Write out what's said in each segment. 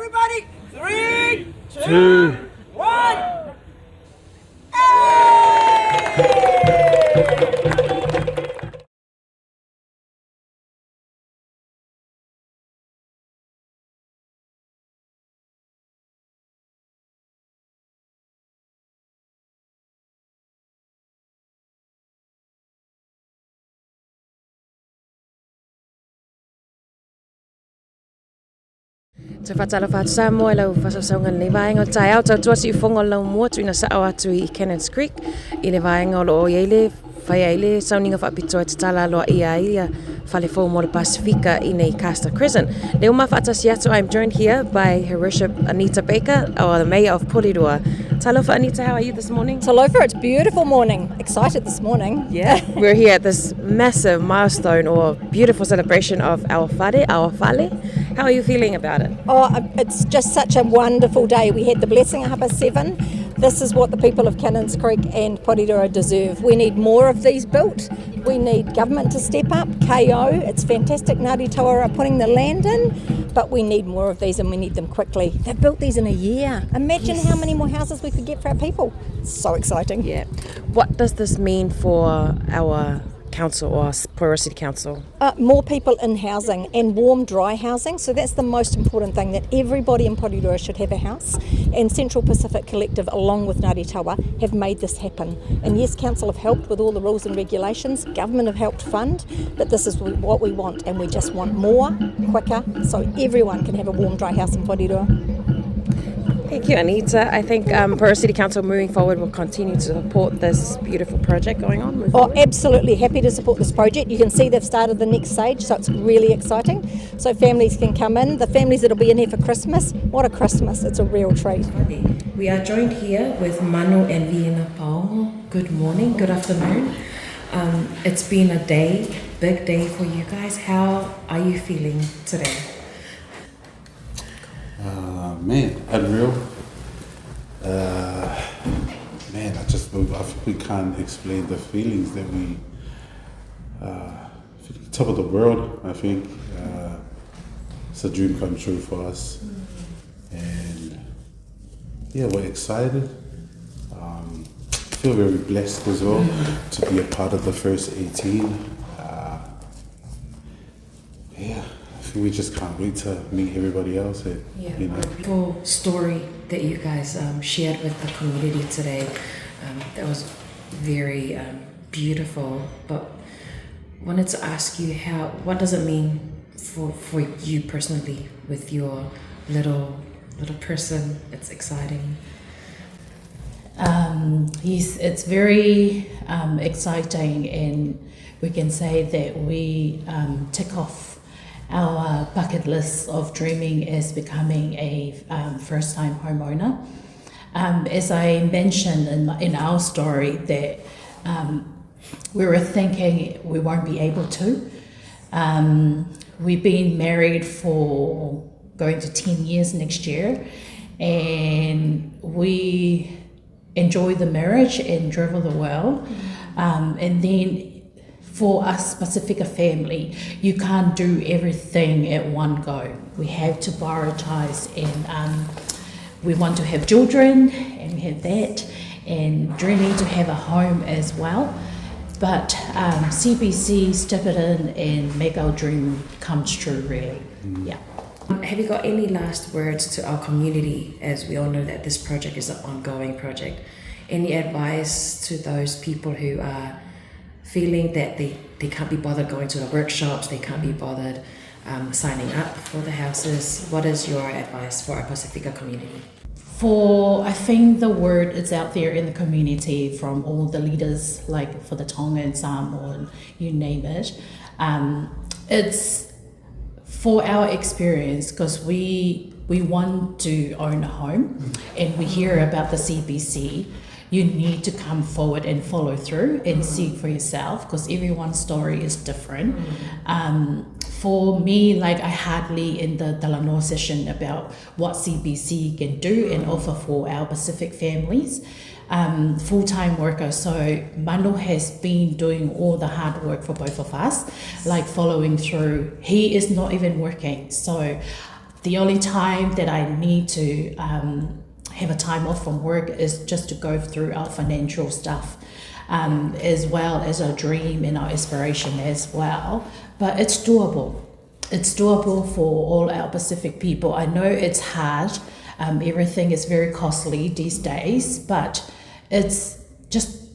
Everybody, 3, 2, 1. Toe faatalofa atu Samoa i lau faasausauga i lenei vaega o le taeao. Tautua siufofoga o le laumua tuuina sao atu i Cannons Creek i le vaega o lo o i ai le fai ai le sauniga faapitoa e tatala aloaia ai ia fale fou mo le Pasifika i nei Castor Crescent. Lea ua ma faatasi atu, I am joined here by Her Worship Anita Baker, or the Mayor of Porirua. Talofa Anita, how are you this morning? Talofa, it's beautiful morning. Excited this morning. Yeah, we're here at this massive milestone or beautiful celebration of our whare, our fale. How are you feeling about it? Oh, it's just such a wonderful day. We had the blessing at 7:30. This is what the people of Cannons Creek and Porirua deserve. We need more of these built. We need government to step up. KO, it's fantastic. Ngāti Toa are putting the land in, but we need more of these and we need them quickly. They've built these in a year. Imagine how many more houses we could get for our people. So exciting. Yeah. What does this mean for our council or Porirua City Council? More people in housing and warm, dry housing. So that's the most important thing, that everybody in Porirua should have a house. And Central Pacific Collective, along with Ngāti Toa, have made this happen. And yes, council have helped with all the rules and regulations, government have helped fund, but this is what we want, and we just want more, quicker, so everyone can have a warm, dry house in Porirua. Thank you, Anita. I think Porirua City Council moving forward will continue to support this beautiful project going on. Oh, forward. absolutely happy to support this project. You can see they've started the next stage, so it's really exciting. So families can come in. The families that'll be in here for Christmas, what a Christmas. It's a real treat. We are joined here with Manu and Vienna Paongo. Good morning, good afternoon. It's been a day, big day for you guys. How are you feeling today? Man, unreal. Man, I just, I think we can't explain the feelings that we, top of the world, I think. It's a dream come true for us. And yeah, we're excited. Feel very blessed as well to be a part of the first 18. Yeah, I think we just can't wait to meet everybody else. And, you know. Beautiful story that you guys shared with the community today. That was very beautiful. But wanted to ask you what does it mean for you personally with your little person? It's exciting. Yes, it's very exciting, and we can say that we tick off our bucket list of dreaming as becoming a first-time homeowner. As I mentioned in our story, that we were thinking we won't be able to. We've been married for going to 10 years next year, and we enjoy the marriage and travel the world. And then for us Pasifika family, you can't do everything at one go. We have to prioritise, and we want to have children, and we have that, and dreaming to have a home as well. But CBC step it in and make our dream come true, really. Yeah. Have you got any last words to our community, as we all know that this project is an ongoing project? Any advice to those people who are feeling that they can't be bothered going to the workshops, they can't be bothered signing up for the houses? What is your advice for our Pasifika community? I think the word is out there in the community from all the leaders, like for the Tonga and Samoa, and you name it. It's for our experience, because we want to own a home and we hear about the CBC. You need to come forward and follow through and see for yourself, because everyone's story is different. For me, I hardly in the Talanoa session about what CBC can do and offer for our Pacific families, full-time workers. So Manu has been doing all the hard work for both of us, following through. He is not even working. So The only time that I need to um, have a time off from work is just to go through our financial stuff. Um, as well as our dream and our aspiration as well. But it's doable. It's doable for all our Pacific people. I know it's hard. Um, everything is very costly these days, but it's just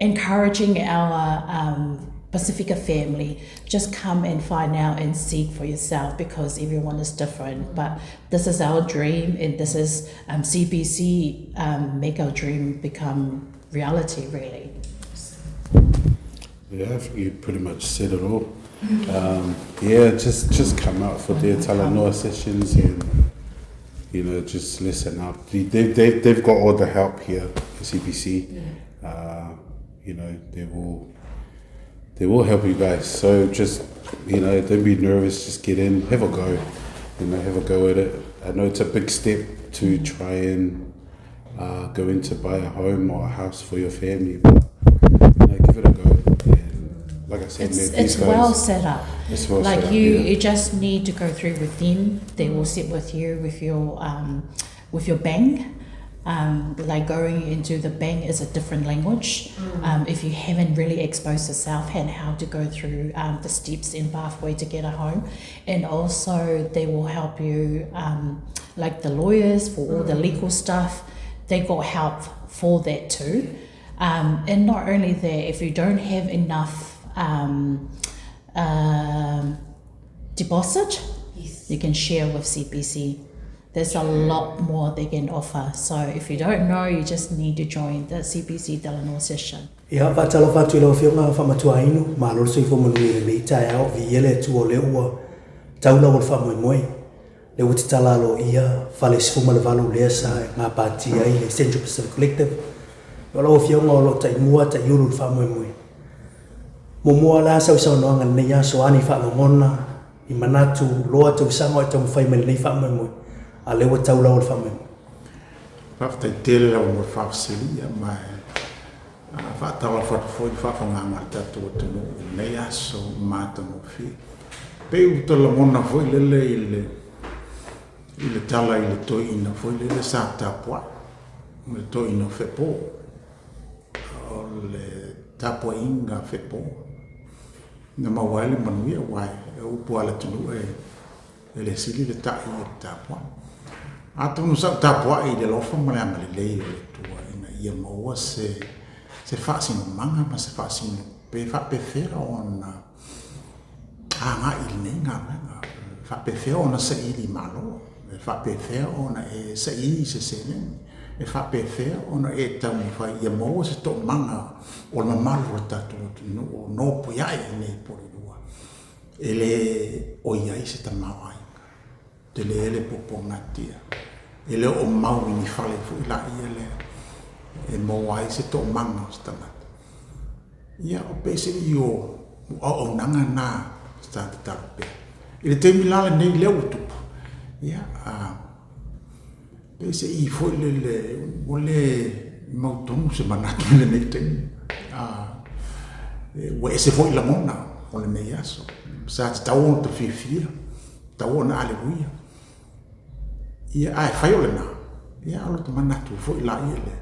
encouraging our um, Pacifica family, just come and find out and seek for yourself because everyone is different. But this is our dream, and this is um, CBC um, make our dream become reality, really. Yeah, I think you pretty much said it all. Um, yeah, just just come out for their Talanoa sessions and you know just listen up. They, they, they, they've got all the help here at CBC. Yeah. Uh, you know, they will they will help you guys. So just you know, don't be nervous. Just get in, have a go. You know, have a go at it. I know it's a big step to try and uh, go in to buy a home or a house for your family, but you know, give it a go. And like I said, it's, man, it's guys, well set up. It's well like set up, you, yeah. you just need to go through with them. They will sit with you with your um, with your bank. Um, like going into the bank is a different language. Mm. Um, if you haven't really exposed yourself and how to go through um, the steps and pathway to get a home, and also they will help you, um, like the lawyers for all the legal stuff. They got help for that too. Um, and not only that, if you don't have enough um, um, deposit, yes. you can share with CPC. There's a lot more they can offer. So if you don't know, you just need to join the CPC Talanoa session. Ia, faatalofa atu i lau Afioga Faamatuainu, malo le soifua manuia i lenei taeao, viia le Atua o lea ua tau lau o le faamoemoe, lea ua tatala aloaia fale 18 lea sa gapatia ai le Central Pacific Collective. O lau Afioga o lo o taimua taiulu i le faamoemoe. Muamua o le a sau saunoaga i lenei aso, a ni faalogona, ni manatu, loa tausaga o e taumafai mai i lenei faamoemoe, a o lea ua tau lau o le faamoemoe. Faafetai tele lava mo le faafesili ma e faatalofa atu foi i le faafofogaaga a le tatou atunuu i lenei aso matagofie. Pei ua ta lagona foi lele i le i le tala i le toeaina foi lele sa tapuai, le toeaina o Fepo, o le tapuaiga a Fepo na maua ai le manuia aua e upu lava a le atunuu e e le sili le ta'i i le tapuai. Atonu sa ou tapuai i le alofa ma le agalelei o le Atua ina ia maua se se faasinomaga ma se faasino pe faapefea ona agai i lenei galuega, e faapefea ona saili malo, e faapefea ona e saili i se seleni, e faapefea ona e taumafai ia maua se toomaga o le mamalu o le tatou atunuu o nofoiae i inei i Porirua e le oi ai se tamaoaiga. Tele le puapuagatia. E le o mau i ni fale foi laia lea e maua ai se toomaga o se tagata. Ia, o peiseai o auaunaga na sa tatalo pea. I le taimi la lenei lea ua tupu, ia, a, peiseai foi lele ua le mautonu se manatu i lenei taimi. A, ua ese foi lagona o lenei aso. Sa tatau ona ta fiafia, tatau ona aleluia. Ia, ae fai o lena, ia, o lota manatu foi laia lea,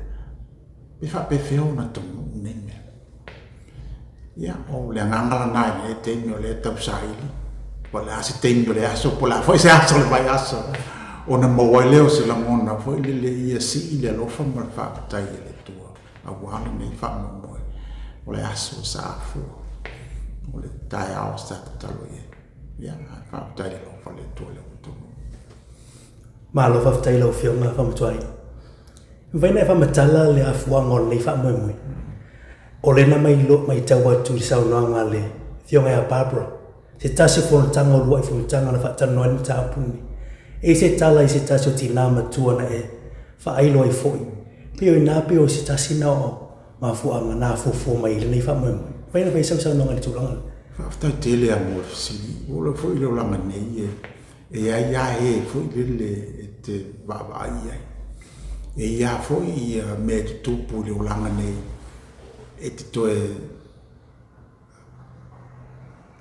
pe faapefea ona taunuu nei mea. Ia, o le agaga lena i lenei taimi o lea e tausaili, po o le a se taimi o le aso, po o le a foi se aso o le vaiaso, ona maua ai lea o se lagona foi lele ia sii le alofa ma le faafetai a le Atua aua lenei faamoemoe o le aso sa afua, o le taeao sa tatalo i ai. Ia, ae faafetai i le alofa o le Atua i la outou nuu. Malo faafetai i lau Afioga Faamatuaina. E mafai ona e faamatala le afuaga o lenei faamoemoe? O lea na matau atu i le saunoaga a le Afioga ia Barbara, se tasi o fonotaga o lua'i fonotaga na faatalanoa ai le mataupu lenei. E i ai se tala i se tasi o tinā matua na e faailo ai foi, pei o i ina pei o se tasi na o mafuaaga na afuafua mai ai lenei faamoemoe. E mafai ona fai sau saunoaga i le tulaga lea? Faafetai tele lava mo le fesili. Ua oo foi i le olaga nei e i ai lava e foi lele e te vaavaai i ai. E i ai foi ia mea e tutupu i le olaga nei e te toe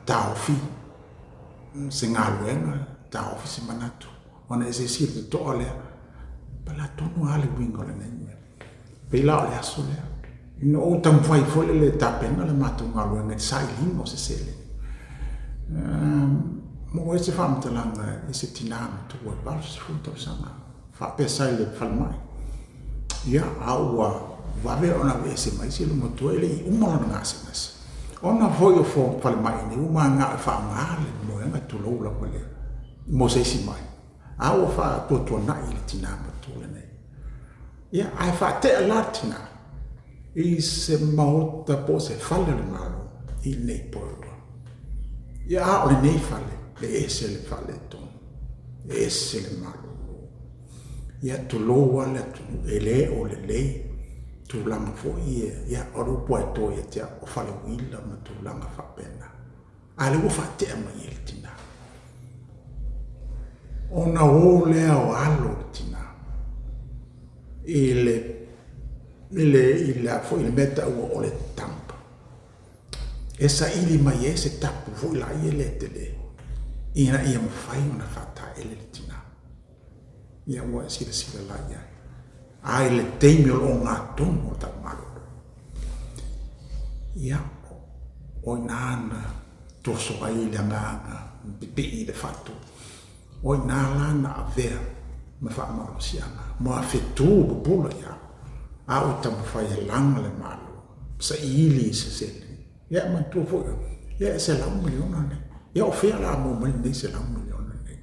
taofi se galuega, taofi se manatu. Ona e silasila totoa lea, po o le a tonu lava le uiga o lenei mea. E pei la o le aso lea, ina ua ou taumafai foi lele e tapena le matou galuega i le sailiga o se seleni. Maua ai se faamatalaga i se tina matua e 80 tausaga faapea sa i le falemai. Ia, a ua vave ona aveese mai si loomatua e le i uma lona gasegase. Ona foi o falemai nei ua mananao e faaaoga le moega tulou lava lea mo se isi mai. A ua faatuatuanai le tina matua lenei. Ia, ae faatea la le tina i se maota po o se fale o le Malo i inei i Porirua. Ia, a o lenei fale, e ese le faaletonu, e ese le malolo. Ia, tulou lava le atunuu, e le o lelei tulaga foi ia, ia, o le upu lava e to ia te au, o fale uila ma tulaga faapena. A o lea ua faatea mai e le tina. Ona o lea o alo o le tina i le i le i le foi le mea taua o le dump. E saili mai ai se tapu foi la ia le tele ina ia mafai ona faataele le tina. Ia ua e silasila la i ai. A i le taimi o le ogatotonu o tau malolo. Ia, o i ina na toso ai le agaga pipii i le fatu. O i ina la na avea ma faamalosiaga ma fetu pupula ia au. A ua taumafai e laga le Malo, saili i se seleni. Ia, manatua foi, ia e $100 miliona nei. Ia o fea o le a maua mai lenei $100 miliona nei?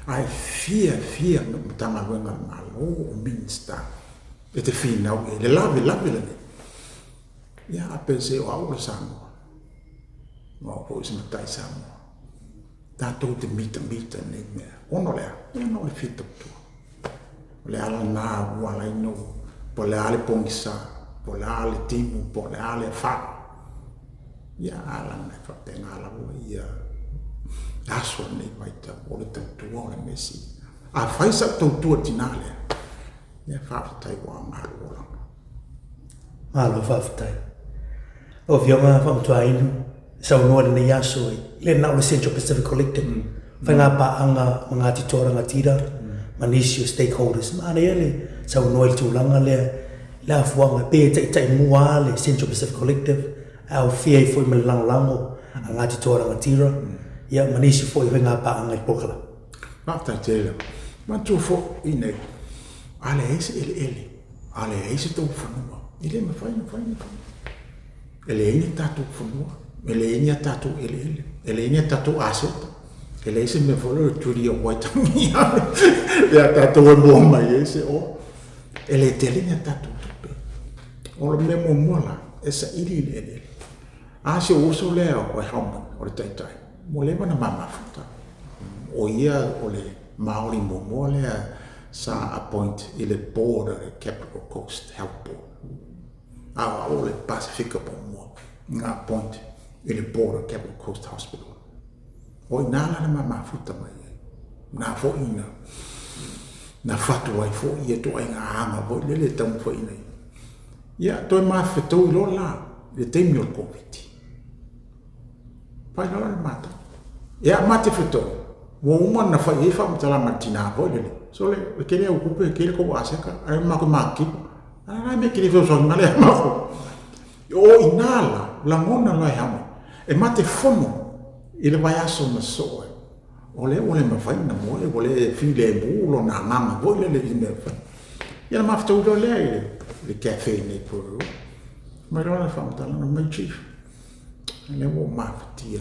Ae fia fia Matagaluega a le Malo o Minisita e te finau i ai, le lavelave lenei. Ia, a pe se o au o le Samoa, o au foi o se matai Samoa. Tatou te mitamita i nei mea. Ona o le a? Ona o le fia tautua. O le ala lena ua ala ai ona ou, po o le a le pogisa, po o le a le timu, po o le a le afa. Ia, a leaga e faapena lava ia aso o lenei vaitau, o le tautua o le mea sili. A fai sau tautua i le tina lea, ia faafetai ua aoga lou olaga. Malo faafetai. Lau Afioga Faamantuainu, saunoa i lenei aso i le na o le Central Pacific Collective, faiga paaga ma Ngāti Toa Rangatira ma nisi o stakeholders. Manaia le saunoa i le tulaga lea i le afuaga pei e taitai mua lava le Central Pacific Collective ae aofia ai foi ma le lagolago a Ngāti Toa Rangatira ia ma nisi foi o faiga paaga i le polokalame. Faafetai tele lava. Manatua foi i inei, a leai se eleele, a leai se tou fanua, e le mafai ona fai ni fanua. E leai ni tatou fanua, e leai ni a tatou eleele, e leai ni a tatou aseta, e leai se mea foi lea o le Treaty of Waitangi ia tatou e maua mai ai se oa. E le tele ni a tatou tupe. O le mea muamua la, e saili i le eleele. A si ou uso lea o Helman, o le taitai, ua leva ona ma mafuta. O ia o le Māori muamua lea sa appoint i le board o le Capital Coast Health Board. A o au o le Pasifika muamua na appoint i le board o le Capital Coast Hospital. O i ina la na ma mafuta mai ai. Na foi na na fatu ai foi ia ituaiga aga foi lele e taumafaiina ai. Ia, toe mafetou loa la i le taimi o le Koviti. Fai loa le matou. Ia, ma te fetou, ua uma ona fai ai faamatalaga a le tina foi lele. Sole, e tele au tupe, e tele kou aseta, ae matou makikipa. A la mea e te le fesoasoani mai ia matou. O i ina la, lagona loa e Hame, e ma te fono i le vaiaso na sosoo ai. O lea ua le mafai ona moe, ua le filemu lona agaga foi lele i mea e fai. Ia ona mafutaui loa lea i le cafe i inei i Porirua. Fai mai loa le faamatalaga, fai mai, Chief, o lea ua ou mafatia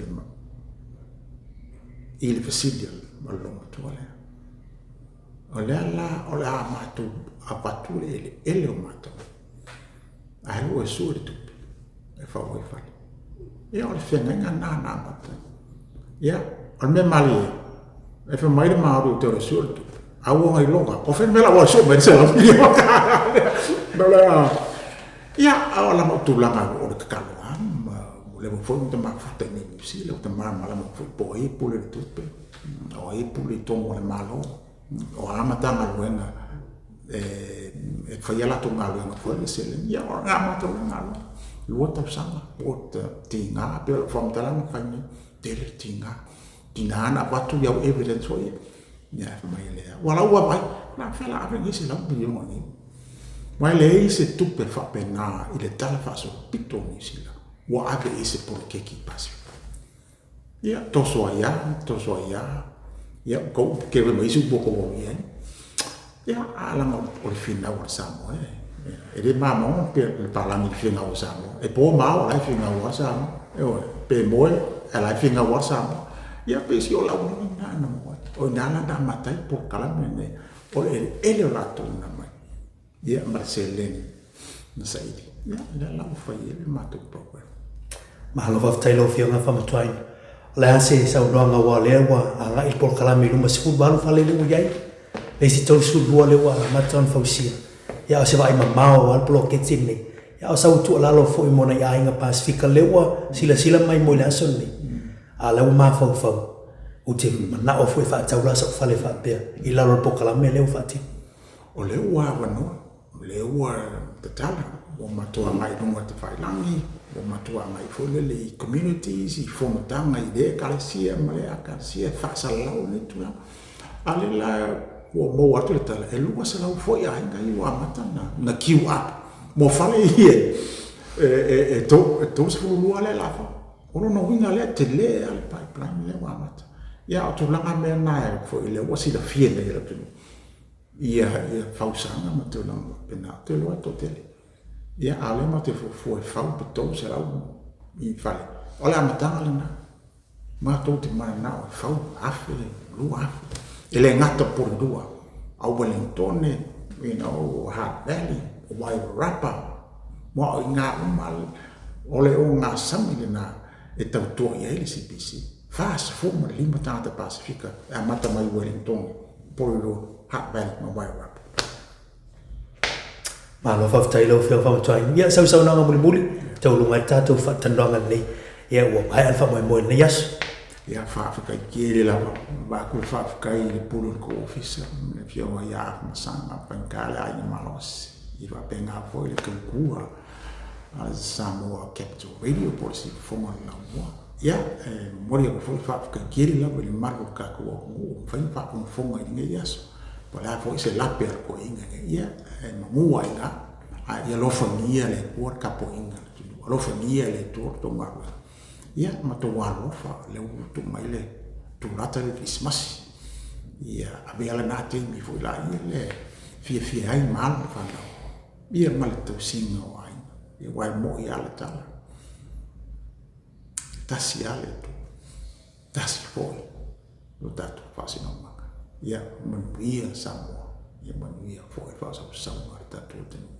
i le fesili a le loomatua lea. O lea la o le a matou avatu le eleele o matou, ae alu oe e sue le tupe e fau ai fale. Ia o le feagaiga lena na amata ai. Ia, o le mea malie, e fai mai le Māori ou te o e sue le tupe, a ua ona iloga, o fea le mea la ua sue mai le $100 miliona. No le a, ia, a o lana o tulaga o le tatalo lava, ma ua leva foi ona mafuta i nei Niu Sila, ua ta malamalama foi po o ai e pule i le tupe, o ai e pule i totonu o le Malo, o a Matagaluega e faia latou galuega foi le seleni. Ia, o le amata o le galuega, 2 tausaga, ua tiga, pei o lau faamatalaga na fai nei, tele le tiga. Tiga na avatu i au evidence foi ia. Ia, fai mai e lea. Ua lau ua vaai, o le a fea la ave nei $100 miliona nei? Aua e leai se tupe faapena i le tala faasolopito o Niu Sila ua ave i se poloketi i Pasefika. Ia, toso ai lava, toso ai lava. Ia, ua tau keve ma isi upu ua tou aulia ai. Ia, a leaga o le finau a le Samoa e, e le mamaoa pe le palagi i le finau a Samoa. E po ma ao, o la e finau lava Samoa. Ioe, pe moe, o la e finau lava Samoa. Ia, pei si o lau lena na moe. O i ina la na amata ai le polokalame lenei. O le eleele o latou na aumai. Ia, ma le seleni na saili. Ia, lea la ua fai ai le matou program. Malo faafetai i lau Afioga Faamatuaina. O le a se saunoaga aua o lea ua agai le polokalame i luma 18 fale lea ua i ai, le isi 32 lea ua amata ona fausia. Ia a o se vaai mamao aua le poloketi lenei. Ia a o sau tuualalo foi mo nai aiga Pasefika lea ua silasila mai mo le aso lenei, a o lea ua mafaufau, ou te manao foi e faatau la sau fale faapea i lalo o le polokalame lea ua faatino. O lea ua avanoa, o lea ua tatala, ua matou agai i luga o tafailagi, ua matou agai foi lele i communities, i fonotaga i lea ekalesia ma lea ekalesia e faasalalau lenei tulaga. A o lea la ua maua atu le tala, e 200 foi aiga ia ua amata ona queue up mo fale ia e 32 lea o le a fau. O lona uiga lea, e tele lava le pipeline lea ua amata. Ia a o tulaga mea na foi lea ua silafia nei e le atunuu ia fausaga ma tulaga faapena. Ou te iloa e toatele. Ia, a o lea matou te fuafua e fau pe 300 i fale. O le amataga lena. Matou te mananao e fau 1000, 2000. E le gata o Porirua, a o Ueligitone, you know, Hutt Valley, o Wairarapa, ma o i ina uma o le ogasami lena e tautua i ai le CBC. 45 tagata Pasefika e amata mai Ueligitone, Porirua, Hutt Valley ma Wairarapa. Malo faafetai i lau Afioga Faamatuaina. Ia, sau saunoaga mulimuli, taualuga ai le tatou faatalanoaga lenei. Ia, ua maea le faamoemoe i lenei aso. Ia, faafetai tele lava. Avatu le faafetai i le Pule o le tou Ofisa, le Afioga ia Afamasaga Faigata le Aiga Malosi, ia faapena foi le tautua a le Samoa Capital Radio po o le Siufofoga o le Laumua. Ia, e momoli atu foi le faafetai tele lava i le mamalu o le tatou atunuu ua mafai ona faafogafoga i lenei aso. Po o le a foi se lape a le toeaina nei, ia, e manu lava i ina. A ia alofagia e le Atua le tapuaiga a le atunuu, alofagia e le Atua le tou galuega. Ia, ma tou alolofa, lea ua tuu mai le tulata le Kerisimasi. Ia avea lena taimi foi laia le fiafia ai ma alo ma fanau, ia ma le tausiga o aiga. Ia aua e moni lava le tala, e tasi lava le Atua. Tasi foi lo tatou faasinomaga. Ia manuia Samoa, ia manuia foi le faasausauga a le tatou atunuu.